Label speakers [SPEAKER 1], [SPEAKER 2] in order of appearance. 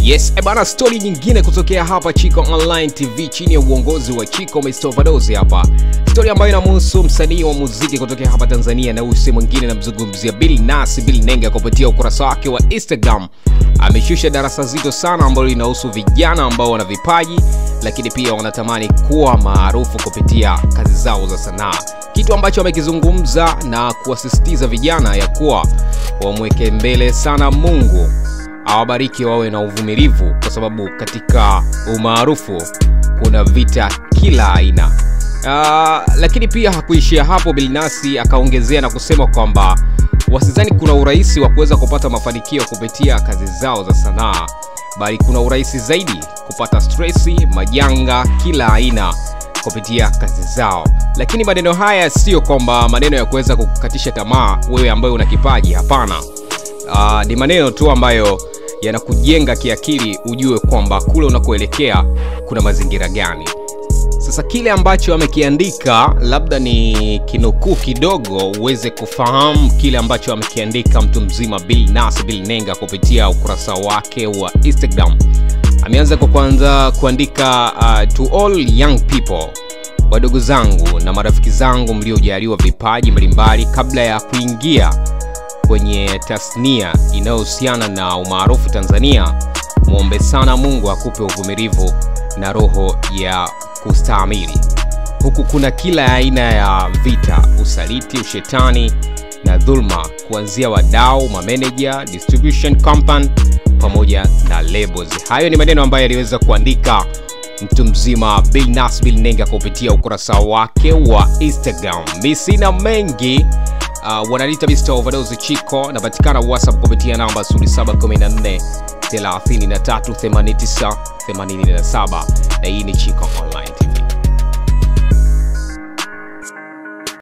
[SPEAKER 1] Yes, ebana, story nyingine kutokea hapa Chico Online TV chini ya uongozi wa Chico Mr. Overdose hapa. Story ambayo inamhusu msanii wa muziki kutokea hapa Tanzania na huyu mwingine namzungumzia Billnass Bill Nenga kupitia ukurasa wake wa Instagram. Ameshusha darasa zito sana ambalo linahusu vijana ambao wana vipaji lakini pia wanatamani kuwa maarufu kupitia kazi zao za sanaa. Kitu ambacho amekizungumza na kuwasisitiza vijana ya kuwa wamweke mbele sana Mungu, awabariki wawe na uvumilivu kwa sababu katika umaarufu kuna vita kila aina. Lakini pia hakuishia hapo, Billnass akaongezea na kusema kwamba wasizani kuna urahisi wa kuweza kupata mafanikio kupitia kazi zao za sanaa, bali kuna urahisi zaidi kupata stresi, majanga kila aina kupitia kazi zao. Lakini maneno haya sio kwamba maneno ya kuweza kukatisha tamaa wewe ambaye una kipaji, hapana. Ni maneno tu ambayo yanakujenga kiakili ujue kwamba kule unakoelekea kuna mazingira gani. Sasa kile ambacho amekiandika labda ni kinukuu kidogo uweze kufahamu kile ambacho amekiandika mtu mzima Billnass Bill Nenga kupitia ukurasa wake wa Instagram. Ameanza kwa kwanza kuandika to all young people, wadogo zangu na marafiki zangu mliojaliwa vipaji mbalimbali, kabla ya kuingia kwenye tasnia inayohusiana na umaarufu Tanzania, muombe sana Mungu akupe uvumilivu na roho ya kustahimili. Huku kuna kila aina ya vita, usaliti, ushetani na dhulma, kuanzia wadau, manager, distribution company pamoja na labels. Hayo ni maneno ambayo aliweza kuandika mtu mzima Billnass Bill Nenga kupitia ukurasa wake wa Instagram. Mimi sina mengi. Wananiita Mr. Overdose Chico, napatikana WhatsApp kupitia namba 0714 33 89 87, na hii ni Chico Online TV.